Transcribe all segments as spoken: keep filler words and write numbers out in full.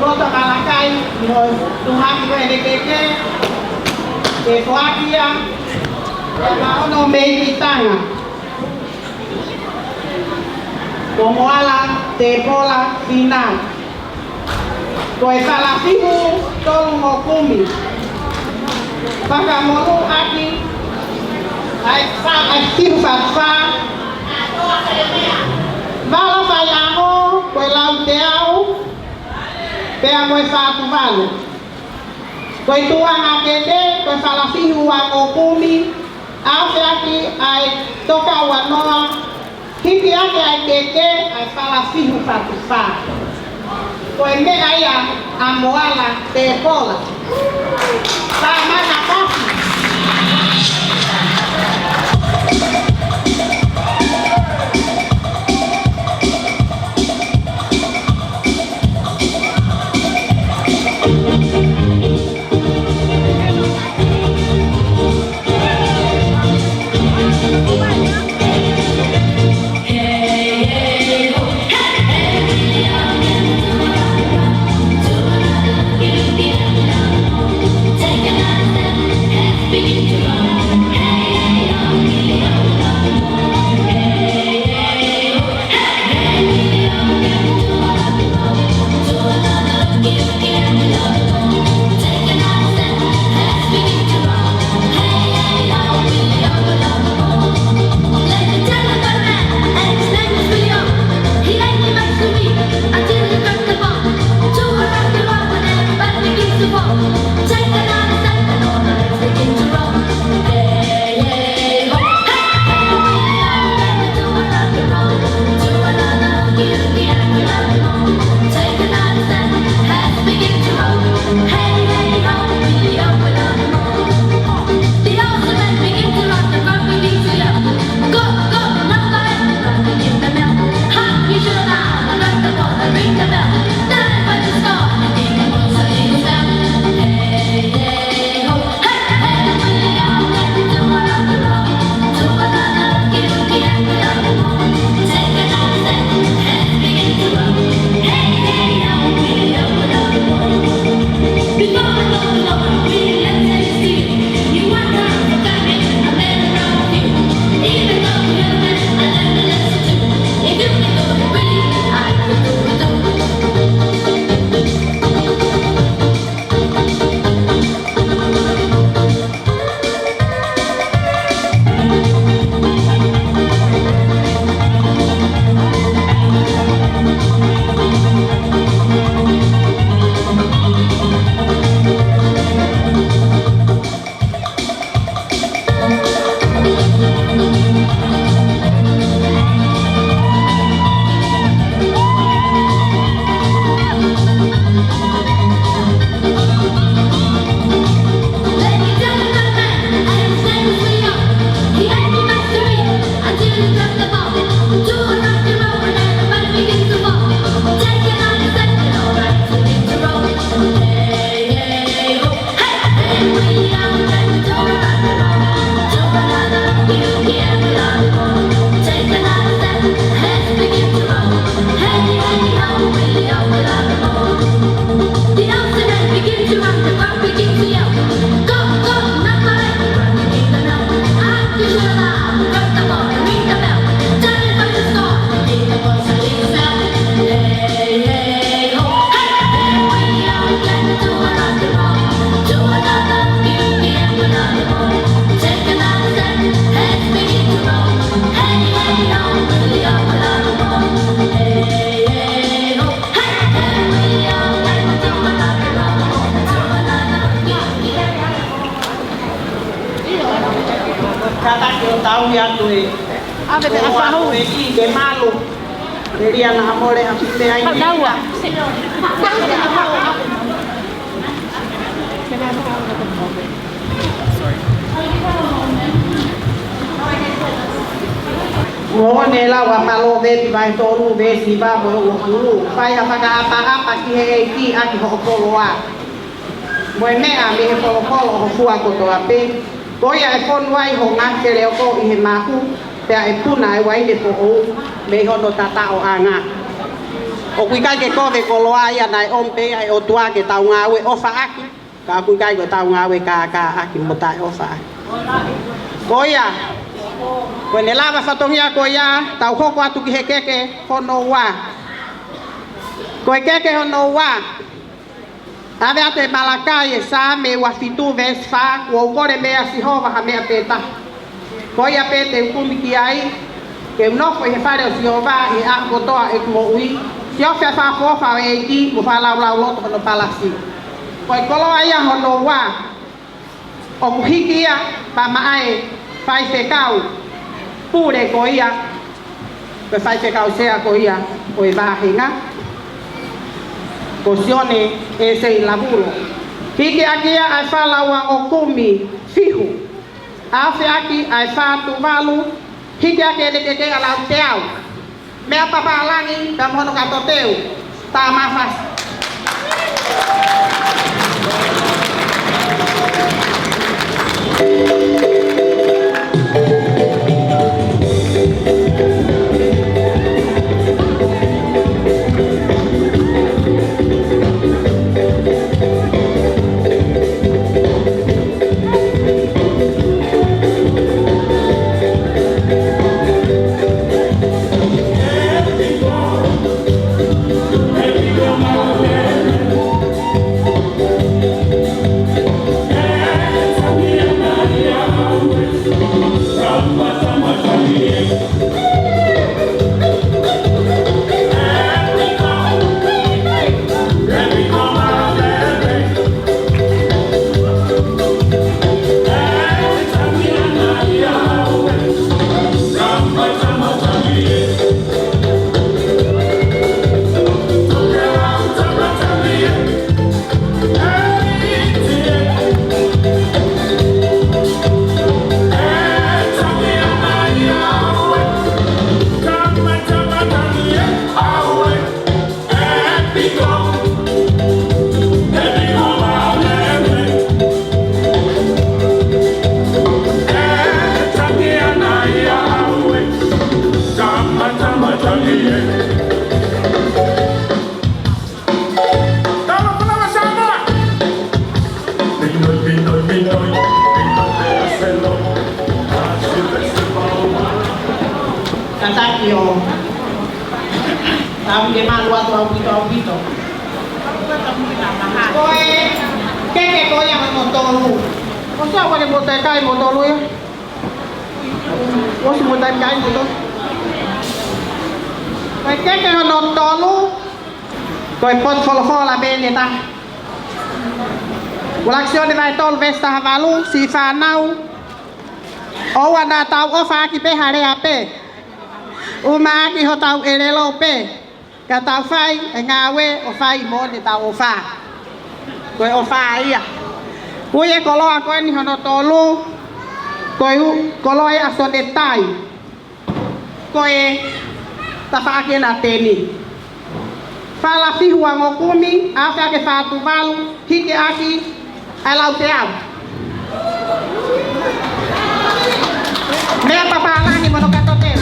Loto Malakai, mo e tuʻuaki ko ē ʻene keke, ke foaki ia, ʻe Maono Meikitanga. Ko Moala Tepola Finau. Ko e falafihu tolu mo kumi. Fakamolū ʻaki ʻa e fa-, ʻa e fihu fatu fā. Vala Faiʻaho, ko e lau teau, pea mo e fatu valu. Ko e tuʻuaki keke, ko e falafihu ua mo kumi, ʻa e feaki ʻa e toka ua noa, hiki ʻaki ʻa e keke, ʻa e falafihu fatu fā. Ko e meʻa ia ʻa Moala Tepola. Fāmana Kofi. Kātaki ʻo tauhi atu e. ʻAve pē ʻa fahu. E ki ke malu. Ke lia na mole a pute ai. Kau naua. Moʻoni e lau ʻa Palōveepi vahe tolu veesi hiva mo e uofulu. Fai ha fakaʻapaʻapa ki he ʻEiki ʻaki hoʻo koloa, mo e meʻa mei he polopolo ʻo ho fua kotoa pē. Ko ia ʻe fonu ai hoʻo ngaahi feleoko ʻi he mahu, pea ʻe puna ʻa e uaine foʻou mei hono tataʻoʻanga. ʻOku ʻikai ke kovi e koloa ia, naʻe ʻomi pē ia ʻe he ʻOtua ke tau ngāue ʻofa ʻaki, ka ʻoku ʻikai ko ʻetau ngāue kākāʻaki mo taʻeʻofa ʻaki. Ko ia, ko ʻene lava fatongia ko ia, tau hoko atu ki he keke hono ua. Ko e keke hono ua, ʻave atu ʻe Malakai e Saame ua fitu veesi fā, kuo u kole meia Sihova ha meʻa pē taha. Ko ia pē te u kumi ki ai, ke u nofo ʻi he fale ʻo Sihova ʻi he ʻaho kotoa ʻeku moʻui, ke ofi ʻa e fakaʻofoʻofa ʻo e ʻEiki mo e fakalaulauloto hono palasi. Ko e koloa ia hono ua, ʻoku hiki ia pea maʻa e faifekau pule ko ia, ko e faifekau sea ko ia ʻo e vāhenga, ko Sione ʻEsei Lavulo. Hiki ʻaki ia ʻa e fālauango kumi fihu, ʻave ʻaki ʻa e fā tuvalu, hiki ʻaki e lekeke ʻa Lauteau. Meʻa papālangi, ka mono ka toteu, tā mafasi. Kātaki ʻo tau ke malu atu ʻaupito, ʻaupito. Ko e keke ko ia hono tolu. ʻOsi ʻa e kole mo e kai mo tolu ia. ʻOsi mo e kai mo tolu. Ko e keke hono tolu. Ko e potu folofola pē ʻe taha. ʻUluaki Sione vahe tolu veesi taha valu, siʻi fānau, ʻoua naʻa tau ʻofa ʻaki pē ha lea pē, ʻumaʻā ʻaki hotau ʻelelo pē, ka tau fai e ngāue ʻo fai mo ʻetau ʻofa. Ko e ʻofa ia. Ko e koloa ko eni hono tolu, ko e u-, koloa ia ʻa Sione Tai. Ko e tafaʻaki ena ʻa Teni. Fālafihu ango kumi, ʻave ʻaki e fā tuvalu, hiki ʻaki ʻa e Lauteau. Meʻa papālangi mono ka toteu.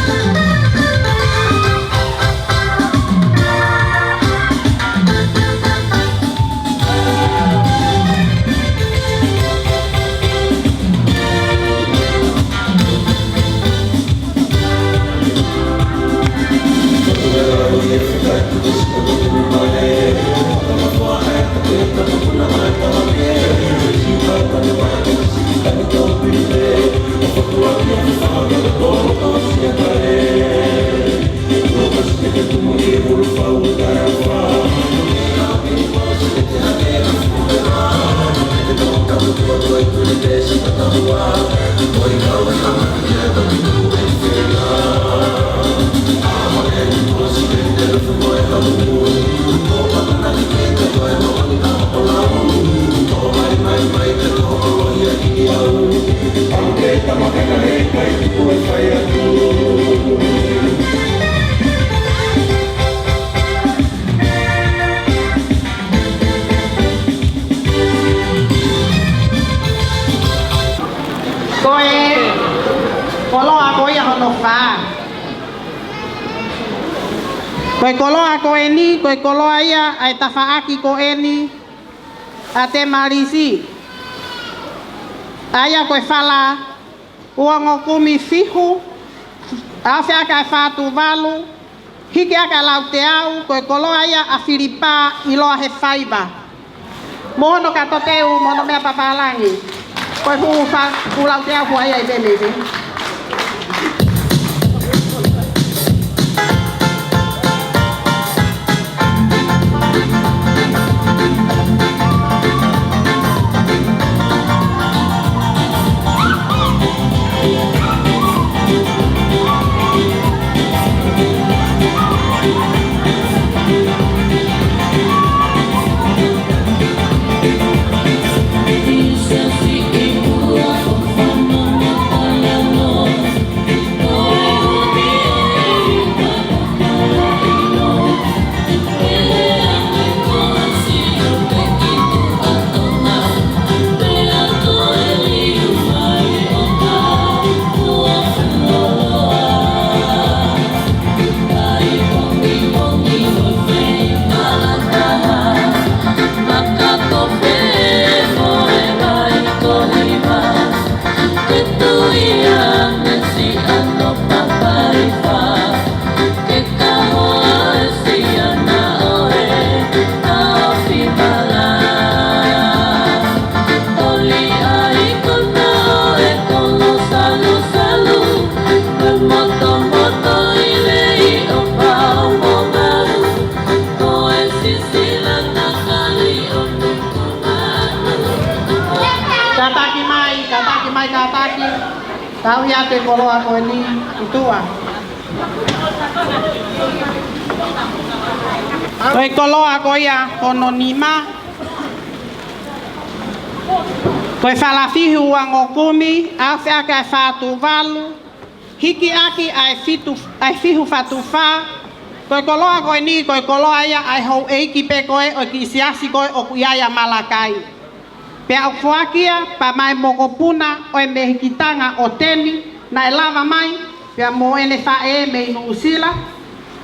Ko e koloa Ko e koloa ko eni, ko e koloa ia ʻa e tafaʻaki ko eni ʻa Temalisi. ʻA ia ko e fala uangokumi fihu, afe ʻaki ʻa e fā tuvalu, hiki ʻaki ʻa e lau teau, ko e koloa ia ʻa Filipa ʻIloa he faiva. Mo hono kato teu, mo hono meʻa papālangi. Ko e fuʻu fa-, fuʻu lau teau fua ia ʻi pene ʻi pene. Kātaki mai, kātaki mai, kātaki. Tauhi atu e koloa ko eni ki tuʻa. Ko e koloa ko ia hono nima. Ko e fala fihu uangokumi, afe ʻaki ʻa e fā tuvalu, hiki ʻaki ʻa e fitu, ʻa e fihu fā tufā. Ko e koloa ko eni, ko e koloa ia ʻa e houʻeiki pē ko ē ʻo e kiʻi siasi ko ē ʻoku ʻi ai ʻa Malakai. Pea ʻoku foaki ia pea mei he mokopuna ʻo e mehikitanga ʻo Teni, naʻe lava mai, pea mo ʻene faʻē mei Nuʻusila,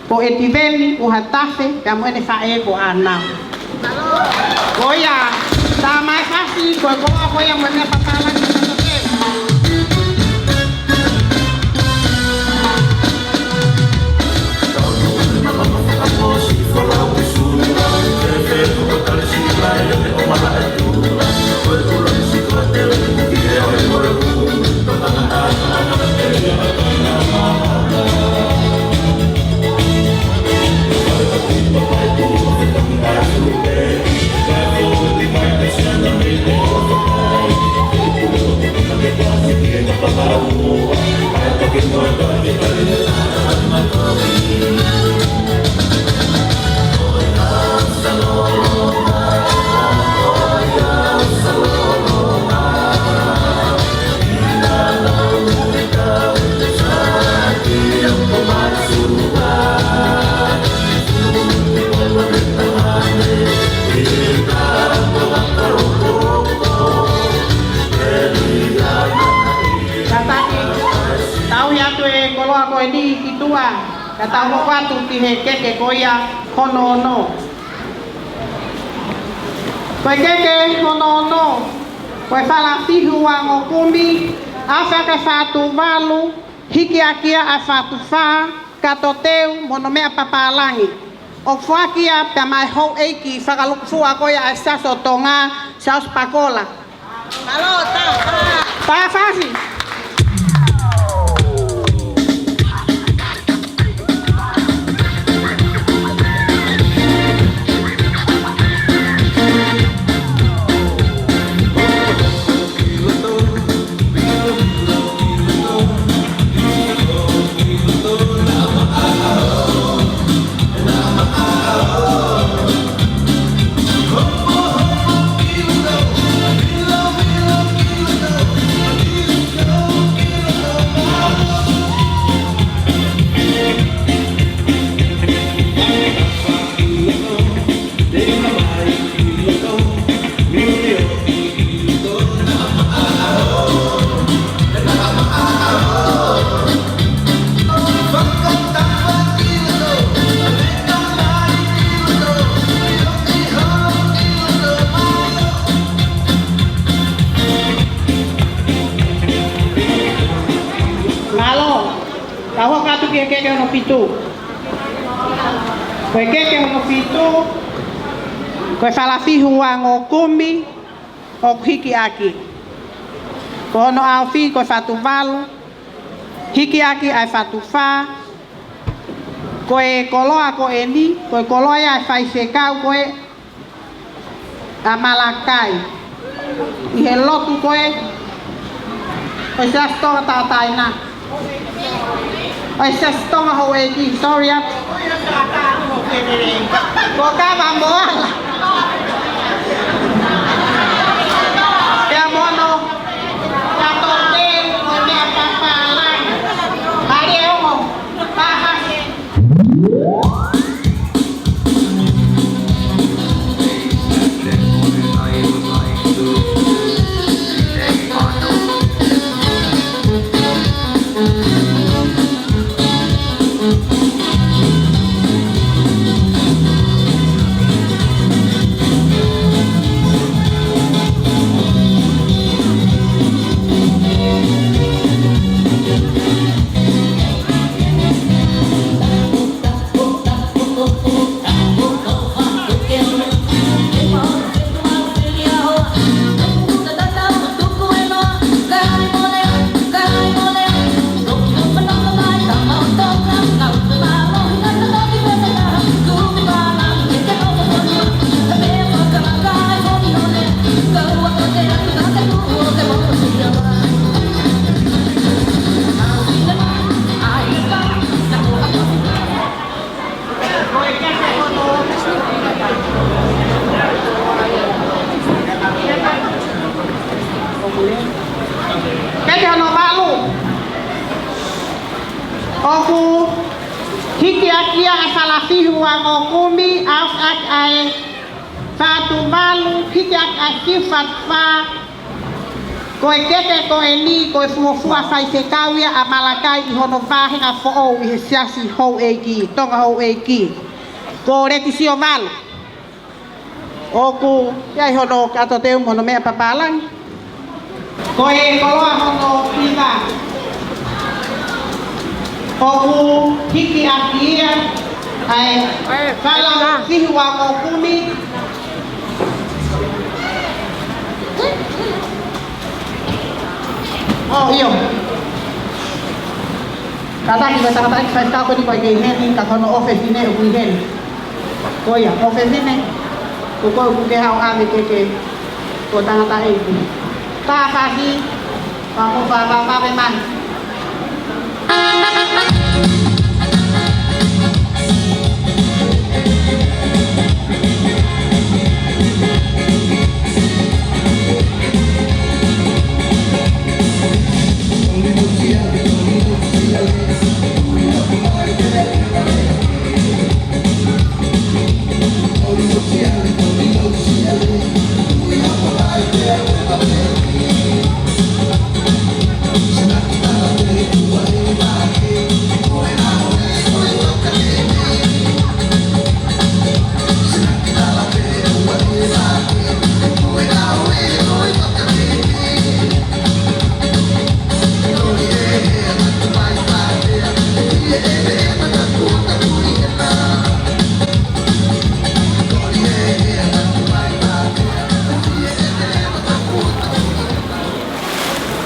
ko ʻEtiveni ʻUhatafe, pea mo ʻene faʻē ko ʻAna. Ko ia, tā mai fasi, ko e koloa ko ia mo e meʻa papālangi. Kātaki, tauhi atu e koloa ko eni ki tuʻa, ka tau hoko atu ki he keke ko ia hono ono. Ko e keke hono ono, ko e fala fihu uangokumi, afe ʻaki ʻa e fā tuvalu, hiki ʻaki ia ʻa e fā tufā, kato teu mo hono meʻa papālangi. ʻOku foaki ia pea mei he houʻeiki fakalūkufua ko ia ʻa e Siasi ʻo Tonga, Siaosi Pakola. Mālō, tā, tā. Tā fasi. Keke hono fitu. Ko e keke hono fitu, ko e falafihu uango kumi ʻoku hiki ʻaki. Ko hono ʻaofi ko e fatu valu, hiki ʻaki ʻa e fatu fā. Ko e koloa ko eni, ko e koloa ia ʻa e faifekau ko ē ʻa Malakai. ʻI he lotu ko ē ʻo e Siasi Tonga Tauʻatāina. ʻO e Siasi Tonga Houʻeiki, sorry atu. Ko Kava Moala. Pea mo hono kato teu ʻo e meʻa papālangi. Mālie ongo, pāhake. Keke hono valu. ʻOku hiki ʻaki ia ʻa e falafihu uango kumi, ʻaofi ʻaki ʻa e fatu valu, hiki ʻaki ʻa e fiu fatu fā. Ko e keke ko eni, ko e fuofua faifekau ia ʻa Malakai ʻi hono vāhenga foʻou ʻi he Siasi Houʻeiki, Tonga Houʻeiki. Ko Leti Siovalu. ʻOku ʻi ai hono kato teu mo hono meʻa papālangi. Ko e koloa hono hiva. ʻOku hiki ʻaki ia ʻa e falafihu uango kumi. ʻOku ʻi ai. Kātaki ko e tangataʻeiki faifekau ko eni ʻoku ʻikai ke ʻi heni, ka ko hono ʻofefine ʻoku ʻi heni. Ko ia, ʻofefine, ko koe ʻoku ke haʻu ʻave keke ko e tangataʻeiki. Tāfasi, pea mo fa, fa, fa, fa, mai.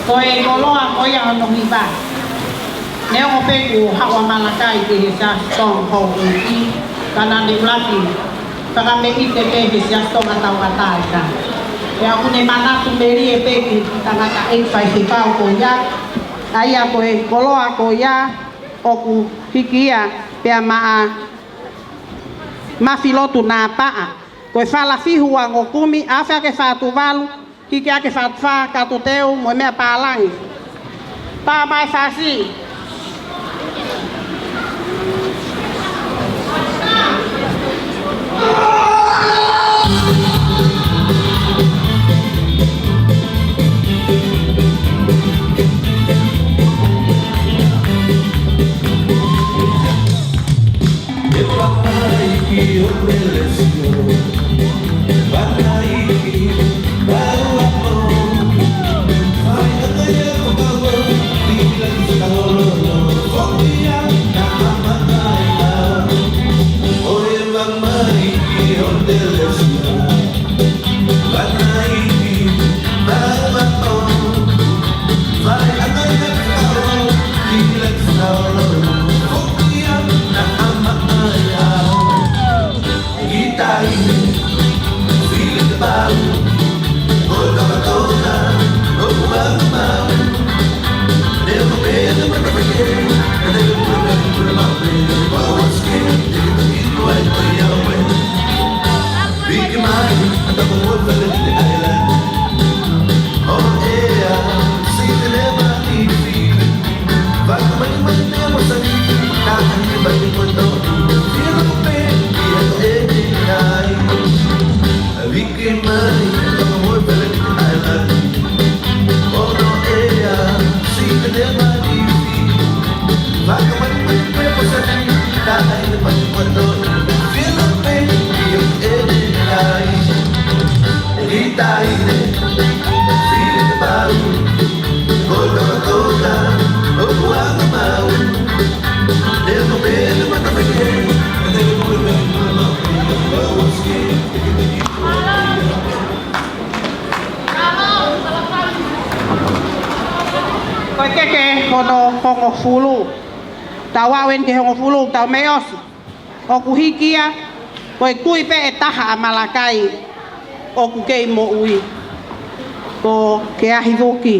Ko e koloa ko ia hono hiva. Neongo pē kuo haʻu ʻa Malakai ki he Siasi Tonga Houʻeiki, ka naʻá ne ʻuluaki fakameʻite pē he Siasi Tonga Tauʻatāina. Pea ʻoku ne manatu melie pē ki he tangataʻeiki faifekau ko ia, ʻa ia ko e koloa ko ia ʻoku hiki ia pea maʻa Mafilotu Napaʻa. Ko e falafihu uango kumi, ʻaofi ʻaki e fatu valu, hiki ʻaki e fatu fā, kato teu mo e meʻa pālangi. Pea mai Fasi. Ke hono hongofulu. Tau aʻu eni ki he hongofulu, taʻu mei ʻosi. ʻOku hiki ia, ko e kui pē ʻe taha ʻa Malakai ʻoku kei moʻui. Ko Keahivuki.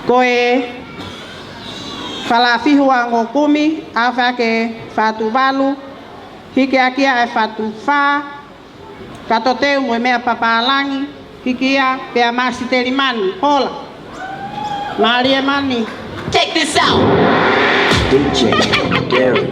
Ko e falafihu ʻa Ngokumi, ʻa fake fatu valu, hiki ʻaki ia ʻa e fatu fā, Katoteu mo e meʻa papālangi, hiki ia pea Masitelimani, hola. Mālie mani. Check this out. D J Gary.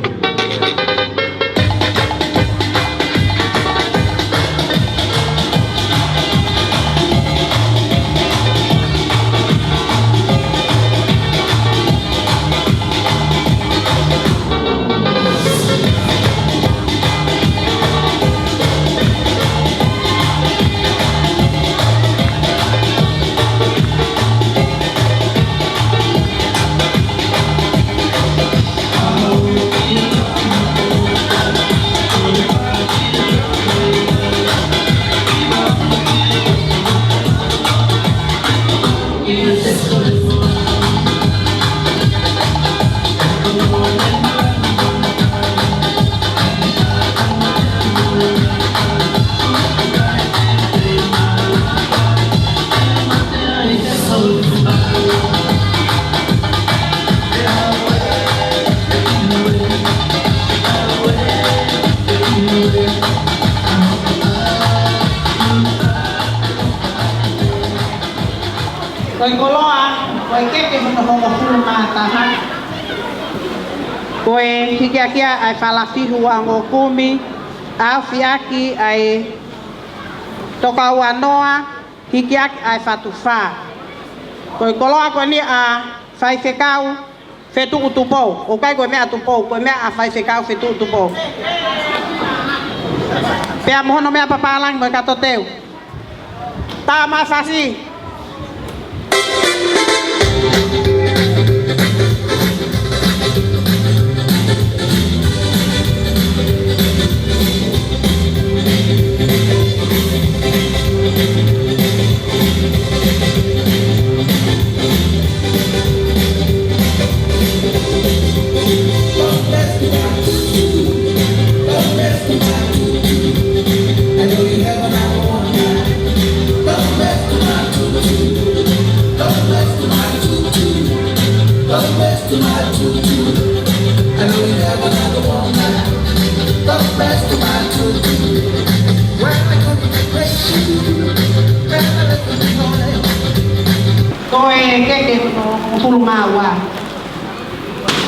Ko e koloa, ko e keke hono hongofulu mā taha. Ko e hiki ʻaki ia ʻa e falafihu ʻa Ngokumi, ʻaofi ʻaki ʻa e tokaua noa, hiki ʻaki ʻa e fatu fā. Ko e koloa ko eni ʻa Faifekau Fetuʻu Tupou, ʻoku ʻikai ko e meʻa Tupou, ko e meʻa ʻa Faifekau Fetuʻu Tupou. Pea mo hono meʻa papālangi mo e Katoteu. Tā mai fasi. Ko e keke hono hongofulu mā ua.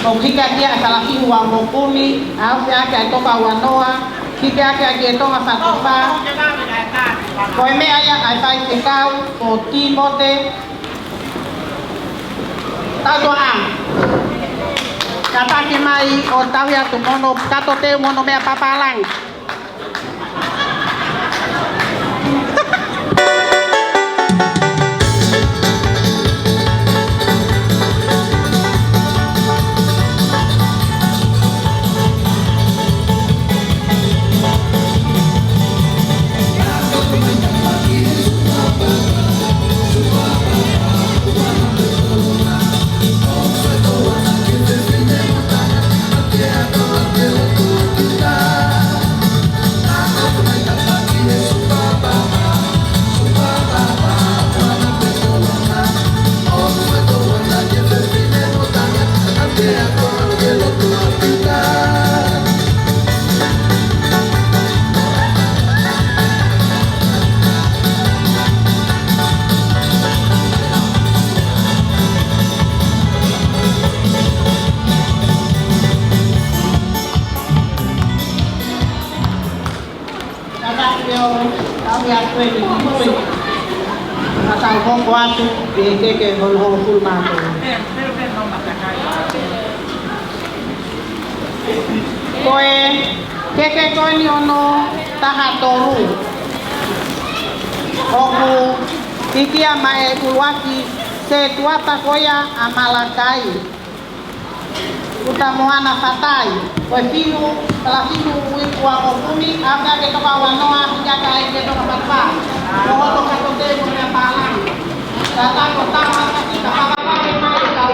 ʻOku hiki ʻaki ia ʻa e falafihu ʻa Ngokumi, ʻaofi ʻaki ʻa e tokaua noa, hiki ʻaki ʻa e tonga fatu fā. Ko e meʻa ia ʻa e Faifekau, ko Tīmote Tautuaʻa. Kātaki mai ʻo tauhi atu mo hono Katoteu mo hono meʻa papālangi. Kātaki ʻo tauhi atu eni ki mui. Ka tau hoko atu ki he keke hono hongofulu mā tolu. Ko e keke ko eni hono taha tolu. ʻOku hiki ia maʻa e ʻuluaki setuata ko ia ʻa Malakai Utamoana Fatai. Ko e fihu, falafihu ʻa Ngokumi, ʻaofi ʻaki e tokaua noa, hiki ʻaki ʻa e tonga fatu fā. Ko hono Katoteu mo e meʻa papālangi. Kātaki ʻo tā mai fasi ka fakapapau mai e kau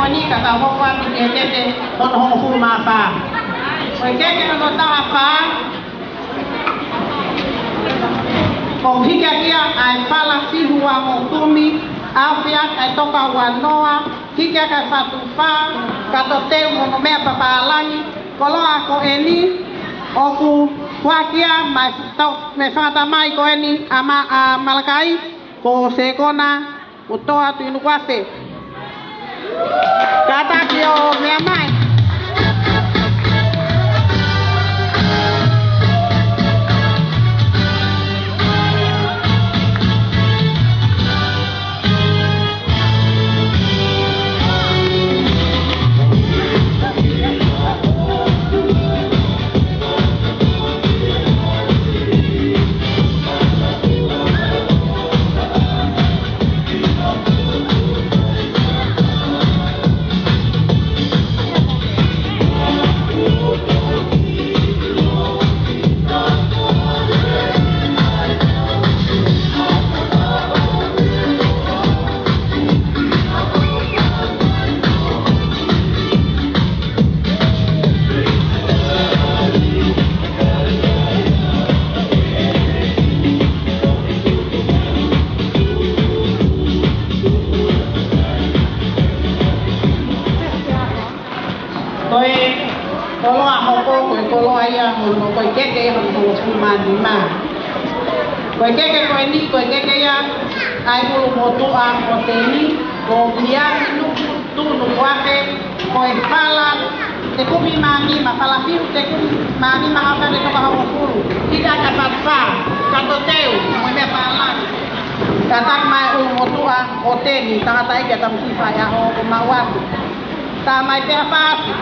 Ka tau hoko atu ki he keke hono hongofulu mā fā. Ko e keke hono taha fā, ʻoku hiki ʻaki ia ʻa e fala fihu ua mo kumi, ʻaofia ʻa e toka ua noa, hiki ʻaki ʻa e fatu fā, kato teu mo hono meʻa papālangi. Koloa ko eni ʻoku foaki ia maʻa e tau, mei he fanga tamai ko eni ʻa Ma-, ʻa Malakai, ko Sekona mo Toa Tuʻinukuafe. Kātaki ʻo meʻa mai. Ko e koloa hoko, ko e koloa ia hono, ko e keke ia hono hongofulu mā nima. Ko e keke ko eni, ko e keke ia ʻa e ʻulumotuʻa ʻo Teni, ko Viliami Nuku Tuʻinukuafe, ko e fala tekumi mā nima, fala fihu tekumi mā nima, ʻaofia ʻa e toka hongofulu, hiki ʻaki ʻa e fatu fā, kato teu mo e meʻa papālangi. Kātaki mai ʻulumotuʻa ʻo Teni, tangataʻeiki ʻa Tamusifa ia ʻo, ʻo maʻu atu. Tā mai pē ʻa Fasi.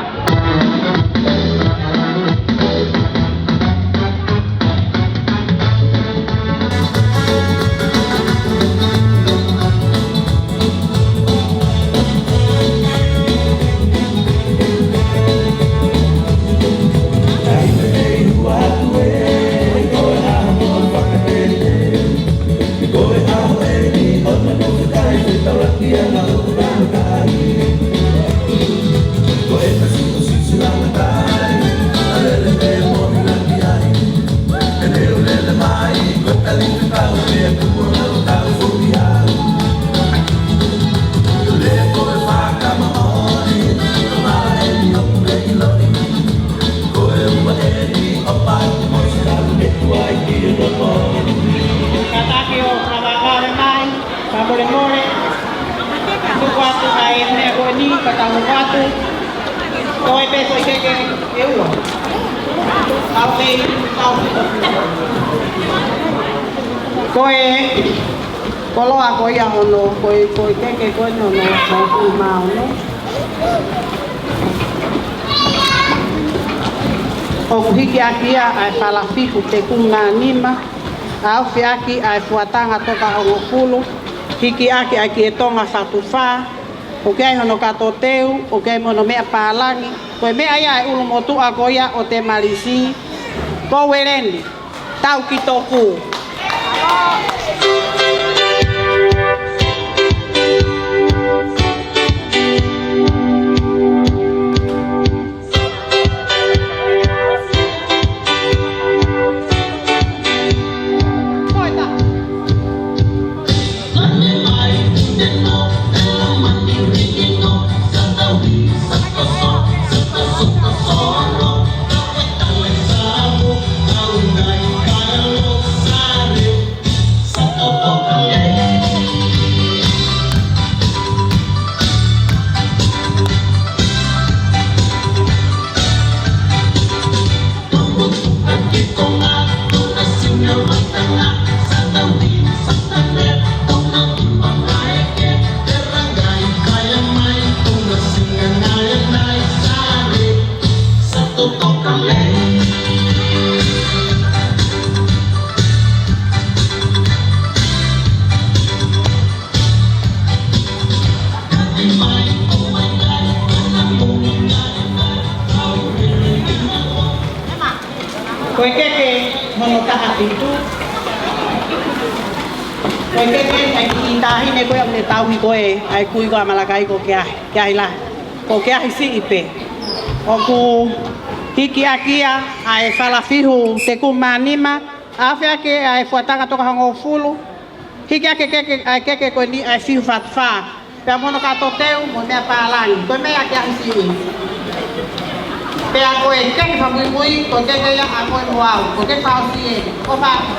Kātaki ʻo fakavakavale mai, fakamolemole. Tuku atu ʻa e meʻa ko eni, ka tau hoko atu. Ko e pē ko e keke ʻe ua. Tau pē, tau pē. Ko e koloa ko ia hono, ko e, ko e keke ko eni hono, hono hongofulu mā ono. ʻOku hiki ʻaki ia ʻa e fala fihu tekumi mā nima, ʻaofia ʻaki ʻa e fuatanga toka hongofulu, hiki ʻaki ʻa e kiʻi tonga fatu fā, ʻoku ʻi ai hono kato teu, ʻoku ʻi ai mo hono meʻa papālangi, ko e meʻa ia ʻa e ʻulumotuʻa ko ia ʻo Temalisi, ko Ueleni. Tau ki toku. Ko e keke hono taha fitu. Ko e keke ʻa e kiʻi taʻahine ko ē ʻoku ne tauhi ko ē ʻa e kui ko ē ʻa Malakai ko Keahi, Keahilahi. Ko e kiʻi ahi siʻi pē. ʻOku hiki ʻaki ia ʻa e fala fihu tekumānima, ʻave ʻaki ʻa e fuataga toko hongofulu, hiki ʻaki e keke, ʻa e keke ko eni ʻa e fihu fā fā. Pea mo hono kātoa teu mo e meʻa pālangi. Ko e meʻa kiʻi ahi siʻi. Pea ko e keke fakamuimui, ko e keke ia ʻa koe mo au. Ko e keke fakaʻosi ē. ʻOfa atu.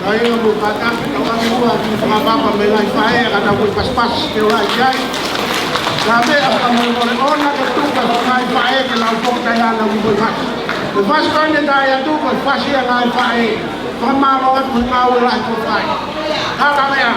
ʻA ia mo kātaki, tau ʻave muʻa ki he fakapapa mei he ngaahi faʻē, ka tau ʻosi pasipasi ke ʻalu ki ai. Ka meʻa fakamolemole ʻoua ke tuku e ngaahi faʻē ke lau foki taʻahine ʻo e fasi. Ko e fasi ko eni ʻe taʻe ʻatu, ko e fasi ʻa e ngaahi faʻē. Fakamālō atu ki he ngāue lahi kuo fai. Haka meʻa.